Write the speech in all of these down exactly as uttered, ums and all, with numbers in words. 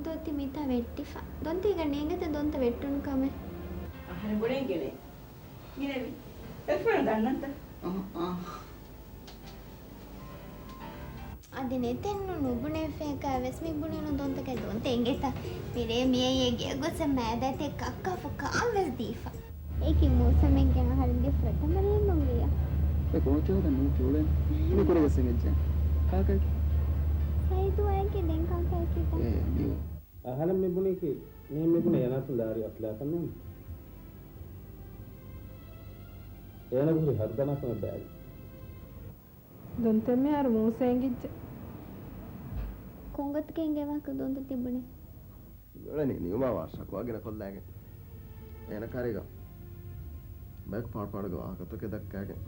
ދޯ ތި މިތާ ވެއްޓިފަ. ދޮންތަ އޭގަ ނޭނގޭތަ ދޮންތަ ވެއްޓުނު ކަމެއް؟ އަހަރެން ބުނެ ގެނެ. ގިނަވި. އެފަން ދަންނަންތަ؟ އަ، އަ. އަދި ނެތެއްނު ނުބުނެފޭކާ ވެސް މި ބުނެނު ދޮންތަކެއް ދޮންތަ އެނގޭތަ؟ މިރޭ މިއައީ ގެއަށް ގޮސް މައިދާތެއް ކައްކާފަ ކާން ވެސް ދީފަ. އެކި މޫސަމެއްގެ އަހަރެންގެ ފުރަތަމަ ރޭ މޮނގެޔާ. އެ ކޯޗަށް ހަދަން ނޫކި އުޅެން. މި ކުރި ގެސެ މިއްޖެ. ކާކައި؟ ސައިދު އައިކި ދެން ކާކައިކީތަ؟ އޭ، މިއު. އަހަރެން މި ބުނީކީ، މީ މި ބުނީ އޭނާ ތުން ދާރި އަތުލާފަ ނޫން. އޭނަ ހުރި ހައްދަނާ ކަމެއް ބައި. ދޮންތެ މިހާރު މޫސަ އެނގިއްޖެ. ކޮންގޮތަކަށް އެނގޭ ވާހަކަ ދޮންތަ ތި ބުނީ؟ މިއުޅެނީ ނިއުމާވާ ޝަކުވާ ގިނަ ކޮށްލައިގެން. އޭނަ ކާރީގަ ބަޔަކު ޕާޑުޕާޑުގެ ވާހަކަތަކެއް ދައްކައިގެން.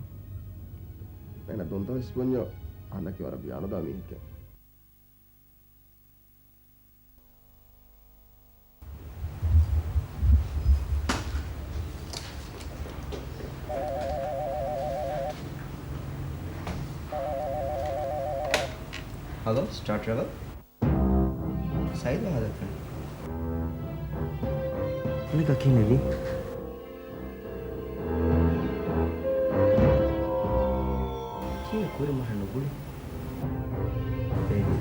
އޭނަ ދޮންތަ ވެސް ބުންޏޯ އަންނަ ކިވަރަށް ބިޔާނުދާ މީހެކޭ. ހަލޯ، ސްޓާރ ޓްރެވެލް. ސައިދު ހާލަތު ނެތް. މި ކަކީ ނެވީ. ކީއްވެ ކުރި މަހަށް ނުގުޅި؟ ބޭބީ.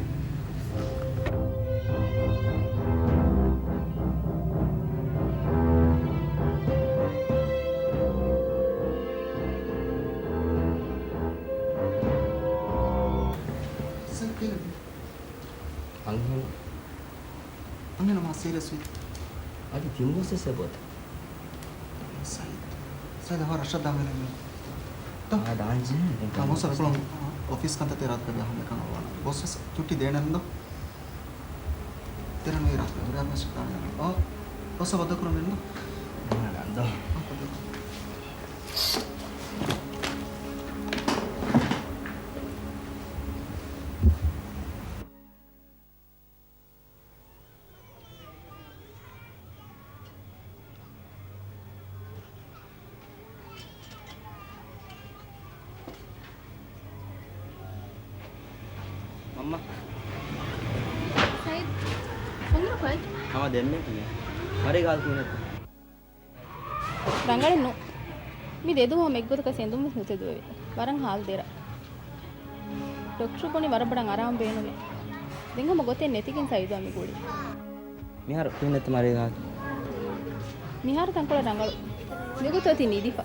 އަންހެނު. އަންހެނު މާ ސީރިއަސްވީ. އަދި ތިން ބަސް އެބައޮތަ؟ ސައިދު. ސައިދު ހަ ރަށަށް ދާން ވެލެން ތޯ؟ އާ، ދާންޖެހޭ. އާ، ބޮސް އަރަކުޅަން އޮފީސް ކަންތައް ތެރާތަކަށް ވެ ހަމަ ކަން އަވާނަ. ބޮސް ވެސް ޗުއްޓީ ދޭނެ ނަންދޯ. ތެރަނު އިރާ ހުރިހާ މެސެޖް ދާނެ ނަންދޯ. އާ، ބޮސް ވަދަ ކުރަން ނަންދޯ. ނަންދޯ. އާ، ވަދަ ކުރަން. މަންމަ. ސައިދް، ކޮންއިރަކު އައި؟ ހަމަ ދެންމެ ކިޔޭ. މަރި ގާލް ކިޔުނެއް. ރަނގަޅެއް ނޫން. މި ދެ ދުވަހު އެއްގޮތަކަށް ސެނދުން ވެސް ނުތެދުވެވި. ވަރަށް ހާލު ދެރަ. ޑޮކްޓަރު ބުނި ވަރަށް ބޮޑަށް އަރާމް ބޭނުމޭ. ދެން ހަމަ ގޮތެއް ނެތިގެން ސައިދުއާ މި ގުޅީ. މިހާރު ކިހިނެއްތަ މަރީގާ؟ މިހާރު ތަންކޮޅެއް ރަނގަޅު. މިގޮތަށް އޮތީ ނިދިފަ.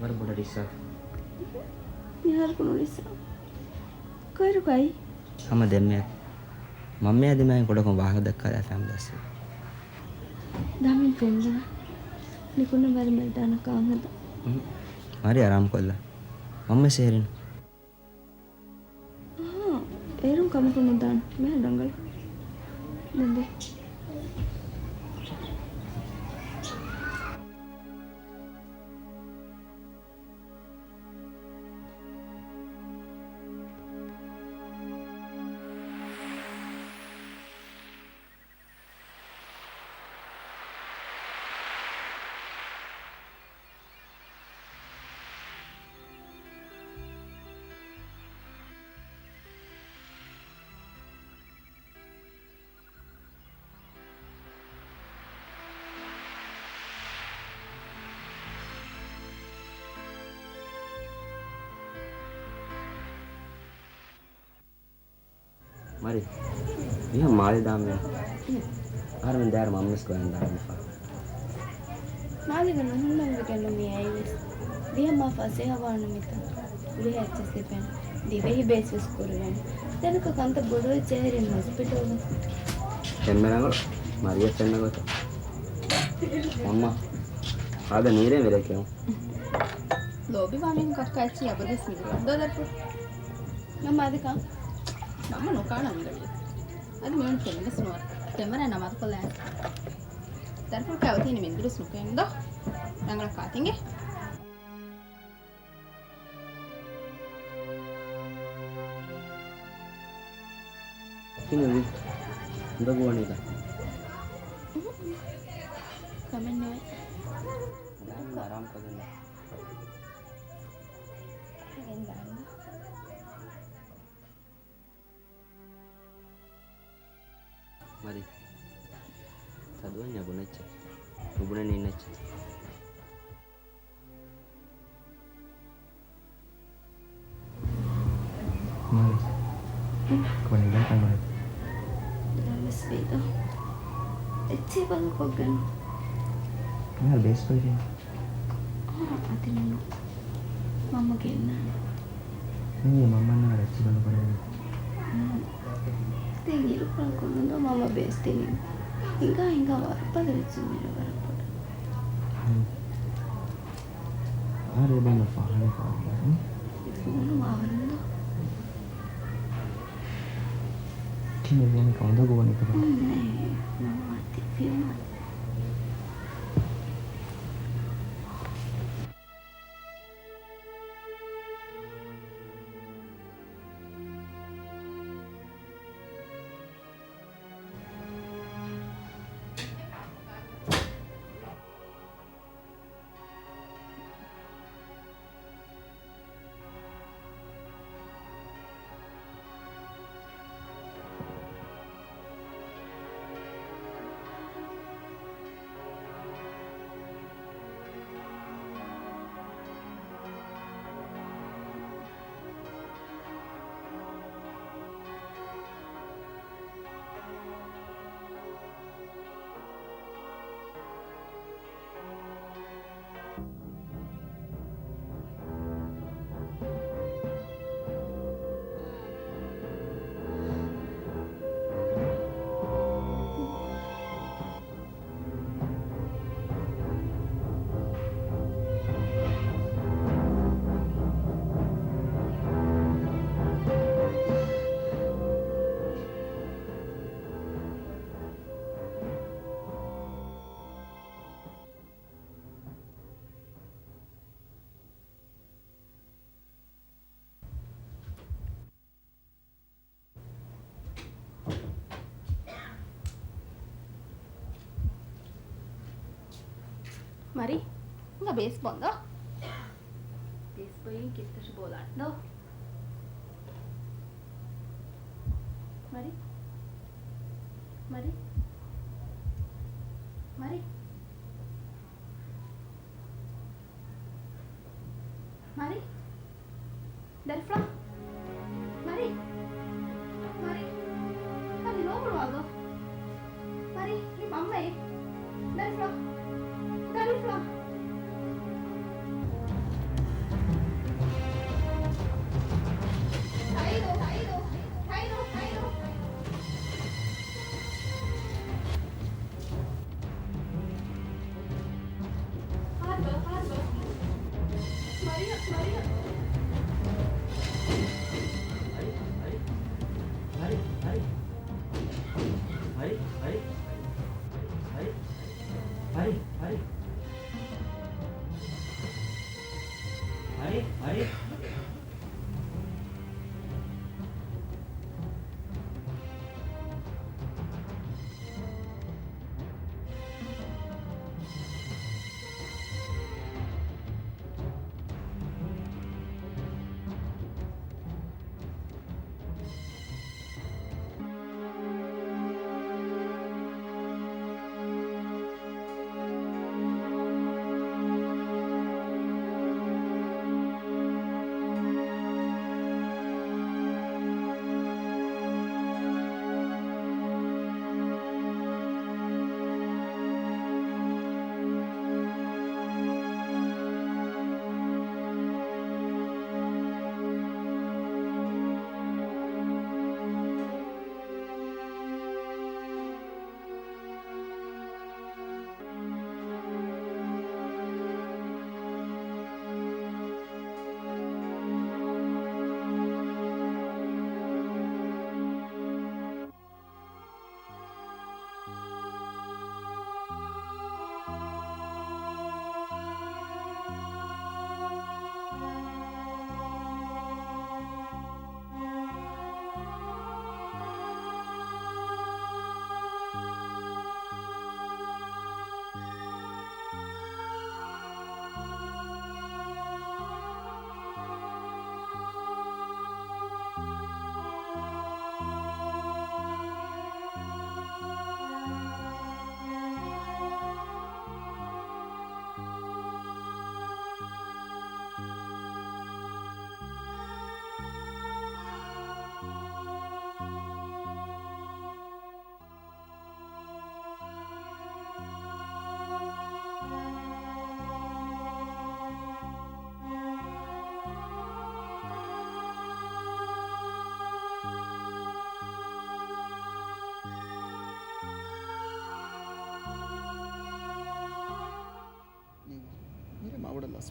ވަރަށް ބޮޑަށް ރިއްސާ. މިހާރަކު ނުރިއްސާ. ކޮއިރަކު އައި؟ ހަމަ ދެންމެ. މަންމައާ ދިމާއިން ކުޑަކޮށް ވާހަކަ ދައްކާލާފަ ހަމަ ދަސްވީ. ދާމިން ފެންނާ. ނިކުންނަ ވަރަށް މެދާނަ ކާން ހަދާ. މަރި އަރާމް ކޮށްލާ. މަންމަ ސޭރިން. އަހާ، އޭރުން ކަމަކު ނުދާން. މިހެން ރަނގަޅު. ދެން ދޭ. މަރި، މިހާ މާލެ ދާންވޭ. އަހަރެމެން ދާއިރު މަންމަވެސް ގޮވަން ދާންވެފަ. މާލެގަ ނުހުންނަންވެގެންނު މި އައިވެސް. ދިހަ މާ ފަސޭހަވާނު މިތަން. ހުރިހާ އެއްޗެއް ސިފެން. ދިވެހި ބޭސްވެސް ކުރެވޭނެ. ދެން ކަންތައް ބޮޑުވެއްޖެ އެހެރީ ހޮސްޕިޓަލްގަ. އެންމެ ރަނގަޅު. މަރިޔަށް ފެންނަ ގޮތަށް. މަންމަ. ހާދަ ނީރޭ ވެރޭ ކެއުން. ލޯބިވާ މީހުން ކައްކާ އެއްޗެއް އަބަދުވެސް މި ދުވަހު ދޯ ދަރިފުޅު. ނަމަ އަދިކަން މަންމަ ނުކާނަން އިނގަޅި. އަދި މިވަނީ ފެންވެސް ނުވާ. ފެންވަރާ ނަމާދު ކޮށްލާ. ދަރިފުޅު ކާ އޮތީ މިންދުރުސް ނުކެން ދޯ. ރަނގަޅަށް ކާތިނގެ. ކިހިނެއްވީ؟ އުނދަގޫވަނީތަ؟ ކަމެއްނުވޭ. ދާން އަރާމްކޮށްލަން. މަރި، ތަދުވަންޏާ ބުނެއްޗޭ. ނުބުނެނީ އިންނައްޗޭ. މާލެ. ކޮން ނިދާ ކަންނުވޭ؟ ދާންވެސް ވީދޯ. އެއްޗެއް ބަލަ ކޮށްގަން. މާލެ ބޭސް ކޮއިފިން. އާ، އަދި ނޫނު. މަންމަ ގެންނާނެ. މީ މަންމަ ނާ އެއްޗެއް ބަލަ ކޮށްގަން. ދެން އިރުކޮޅަކު ނުދޯ މަންމަ ބޭސް ދިނީ. ހިނގާ ހިނގާ ވަރަށް ބަލަ ވެއްޖެ މިރަށް ވަރަށް ބޮޑަށް. ހުން. އާރޭ ބަންނަ ފާހަނަ ފާހަނަ. ނޫނު ވާވަރުން ދޯ. ކިހިނެއް ވޭނެ ކަމަށް ދޯ ގޮވަނީ ކަމަށް. ހުން، ނޭ. ނޯ، އަތި ފިލްމު. މަރި، ހިނގާ ބޭސް ބޯން ދޯ. ބޭސް ބޮއިން ކިތަށި ބޯލާން ދޯ. މަރި. މަރި. މަރި. މަރި. ދަރިފުޅާ. މަރި. މަރި. މަރި ލޯބުޅުވާލޯ. މަރި، މި މަންމައޭ. ދަރިފުޅާ. ދަރިފުޅާ. ހައިރޫ، ހައިރޫ، ހައިރޫ، ހައިރޫ.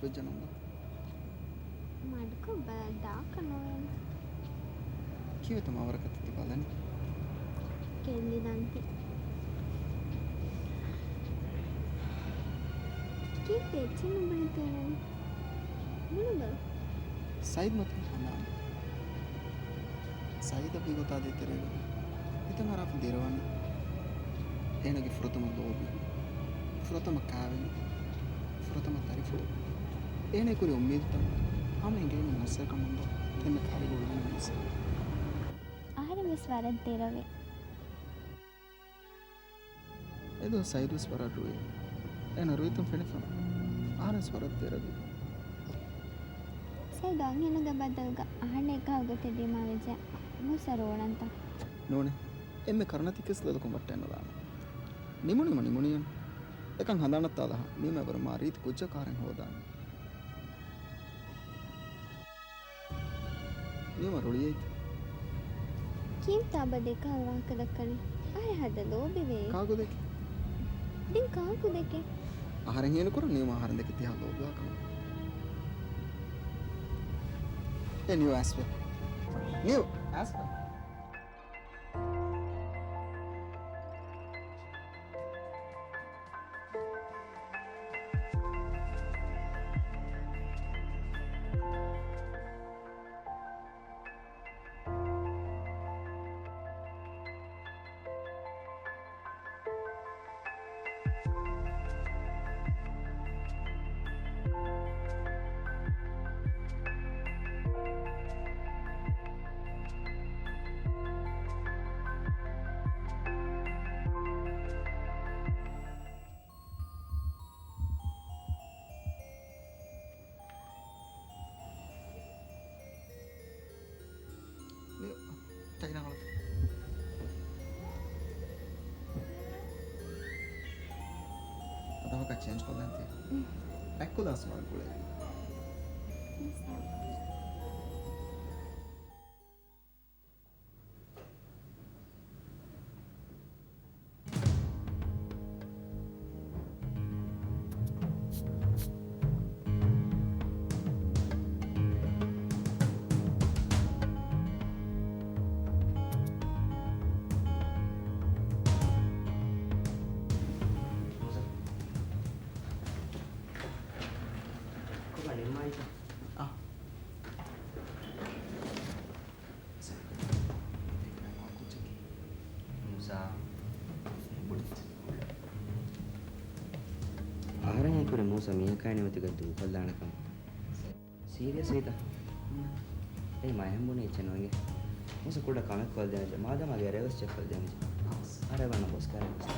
ވެއްޖެ ނަންދާ. މަޑުކޮށް ބަލަ ދާކަށް ނުވޭނެ. ކީއްވެތަ މާ ވަރަކަށް ތި ބަލަނީ؟ ކެއްލި ދަންތި. ކީއްވެ އެއްޗެއް ނުބުނެތޭނަން؟ ބުނެބަލަ. ސައިދް މަތިން ހަނދާން. ސައީދަށް ވީގޮތާ ދޭތެރޭގަ ހިތަށް އަރާފަ ދެރަވަނީ. އޭނަގެ ފުރަތަމަ ލޯބި، ފުރަތަމަ ކާވެނި، ފުރަތަމަ ދަރިފުޅު. އޭނަ ކުރި އުއްމީދުތައް ހަމަ ހިނގައިގެން ނޫސްވެ ކަމުންދޯ އެންމެ ކަހަލަ ގުޅުމެއް ނޫސްވެ. އަހަރެން ވެސް ވަރަށް ދެރަވޭ. އެދުވަހު ސައީދުވެސް ވަރަށް ރުއި. އޭނަ ރުއިތަން ފެނިފަނަ. އަހަރެންވެސް ވަރަށް ދެރަވި. ސައީދު އަންހެނުންގެ ބަދަލުގަ އަހަންނެއް ކަހަލަ ގޮތެއް ދިމާވެއްޖެ. މޫސަ ރޯޅަންތަ؟ ނޫނޭ. އެންމެ ކަރުނަތިކިސް ލޮލަކުން ވައްޓައެއް ނުލާނެ. ނިމުނީމަ ނިމުނީ. އެކަން ހަނދާނަށް ތާލަހާ. ނީމަ އެވަރު މާ ރީތި ކުއްޖަކު އަހަރެން ހޯދާނީ. ނިމަ ރުޅިއައިތަ؟ ކީއްތާ ބަ ދެކަހަލަ ވާހަކަ ދައްކަނީ؟ އަހަރެން ހަދަ ލޯބިވޭ. ކާކު ދެކެ؟ ދެން ކާކު ދެކެ؟ އަހަރެން ހީނުކުރަން ނިމަ އަހަރެން ދެކެ ތިހާ ލޯބިވާ ކަމަށް. އެ ނިޔު އައިސް ވެ. ނިޔު އައިސް ވެ. ނިޔު، ޓައިލަށް އަޅަ. އަދަ ވަކަށް ޗޭންޖް ކޮށްލަން ތި. އެއްކުލާސް މާ ގުޅޭ. ކޮބާ ނިންމާއިތަ؟ އާ. މޫސާ. އަހަރެން ހީކުރީ މޫސާ މީހަކާ ނިމެތިގަ ދޫކޮށްލާނެ ކަމަށް. ސީރިއަސް ވީތަ؟ އޭ މަ އެހެން ބުނީ އެއްޗެއް ނުއިނގޭ. މޫސާ ކުޑަ ކަމެއް ކޮށްދޭނެ. މާދަމާ ގެ ރޭވެސް ޗެކް ކޮށްދޭނެ. އަހަރެން ވަންނަ ބޮސް ކާރެއް ގޮސް.